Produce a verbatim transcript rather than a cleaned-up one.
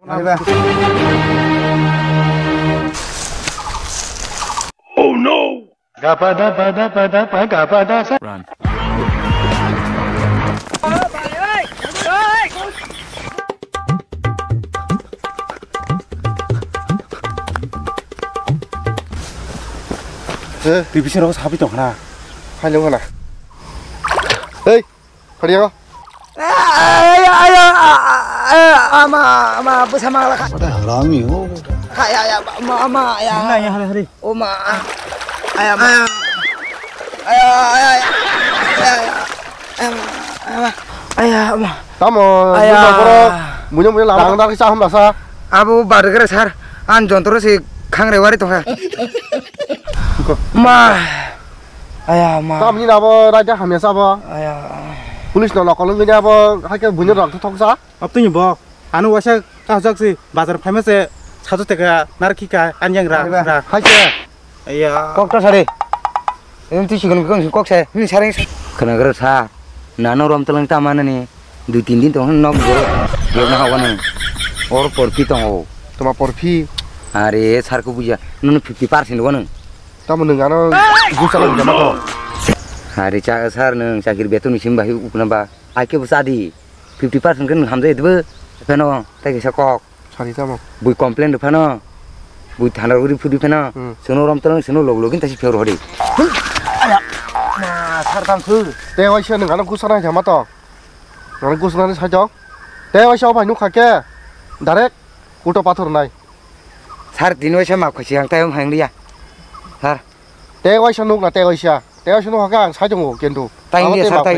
Maiba. Oh no! Gapa da pa da pa da pa gapa da sa. Run. Eh, twi bising rogo sabi tong khna. Phailung khna. Ei, Phaidi o. Aya, aya, aya, aya, ama, ama, bwsa mangla kha. What a harami ho. Kha, ya, ya, ma, ma, ya. Nai, ya, hari, hari. O ma. Aya, ma. Aya, aya, aya. Aya, aya, aya. Aya, ma, aya, ma. Aya, ma. Tamo, aya. Buino borok, buino, buino lama tang dak sa hamba sa. Abo bargre sar, an jontro si khangre wari tongkha. Ma. Aya, ma. Tamni abo raida hamya sabo. Aya. Police no nokol wngwi abo haikhe buino rok thok sa. Abtini bo, ano waisa kahjak si bazar phaima se sajo teka nar khika anyang ra, ra. Haikhe. Aya. Kok ta sare. Em ti sikon kok kok se, ni sare. Khana gra sa. Nano rom telang ta manani. Dui tin din tong nok goro. Goro na hawa nang. Or porphi tong o. Toma porphi. Are sar ko buja. Nono fifty percent wa nang. Tamo nwng ano gusa lang jama to. Hari cha sar nwng chakri beton ni sim bai ukna ba. Ai ke bwsa di. Fifty percent kan hamjai debe. Pheno tai kisa kok. Sari tamo. Bui complain de phano. Bui thana guri phudi phano. Hmm. Sono rom tang sono log login tasi phero hori. Aya. Ma sar tam khu. Te waisa nwng ano gusa lang jama to. Ano gusa lang sai to. Te waisa obai nukha ke. Direct kuto pathor nai. Sar tin waisa ma khusi ang tai om hang liya. Sar. Te waisa nuk na te waisa. Te waisa nuk haka ang sai tongo kintu. Tai abo liya te sar ma tai.